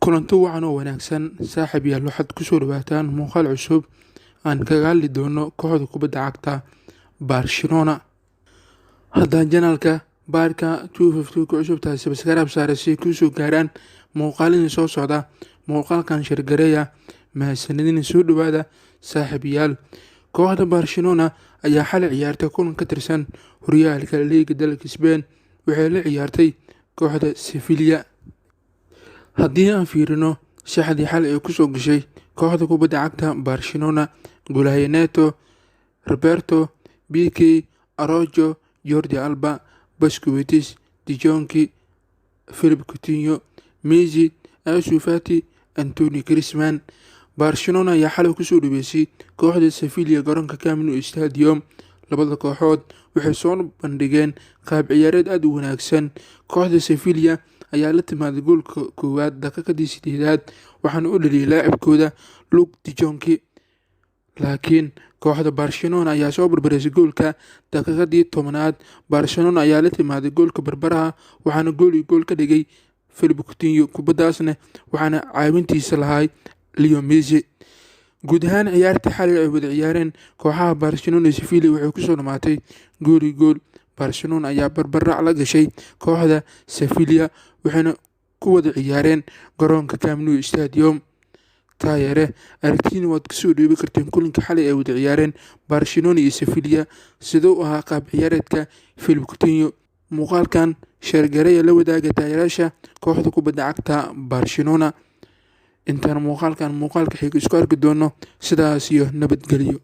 Kulanti wacan oo wanaagsan, saaxiib yaal. Waxaad kusoo dhawaataan muuqaal cusub aan kaga hadli doono kooxda kubadda cagta Barcelona. Haddaan channelka Barca 252 ku cusub tahay, subscribe saare si kuusoo gaaraan muuqaalidii soo socda. Muuqaalkan share gareeya. Mahadsanidin. Soo dhawaada, saaxiib yaal. Kooxda Barcelona ayaa xalay ciyaartay kulan ka tirsan horyaalka liiga dalka Spain. Waxay la ciyaartay kooxda Sevilla. Haddii aan fiirino shaxdii xalay ay kusoo gashay kooxda kubadda cagta Barcelona: goolhaye Neto, Roberto, Pique, Araujo, Jordi Alba, Busquets, De Jong, Philippe Coutinho, Messi, Ansu Fati, Antoine Griezmann. Barcelona ayaa xalay kusoo dhaweysay kooxda Sevilla garoonka Camp Nou Stadium. Labada kooxood waxay soo bandhigeen qaab ciyaareed aada u wanaagsan. Kooxda Sevilla ayaa la timaaday goolka koowaad daqiiqadii 8aad, waxaana u dhaliyay laacibkooda Luuk de Jong. Laakiin kooxda Barcelona ayaa soo barbareysay goolka daqiiqadii 10aad. Barcelona ayaa la timaaday goolka barbaraha, waxaana gool iyo gool ka dhigay Philippe Coutinho. Kubadaasna waxaana caawintiisa lahay Leo Messi. Guud ahaan ciyaartii xalay ay wada ciyaareen kooxaha Barcelona iyo Sevilla waxay kusoo dhamaatay gool iyo gool. Barcelona ayaa barbarac la gashay kooxda Sevilla, waxayna ku wada ciyaareen garoonka Camp Nou Stadium. Taageere, aragtiina waad kasoo dhiibi karteen kulanka xalay ay wada ciyaareen Barcelona iyo Sevilla. Siduu ahaa qaab ciyaareedka Philippe Coutinho? Muuqaalkan share gareeya, la wadaaga taageerayaasha kooxda kubadda cagta Barcelona. Intaan muuqaalkan muuqaalka xiga isku arki doono, sidaas iyo nabadgelyo.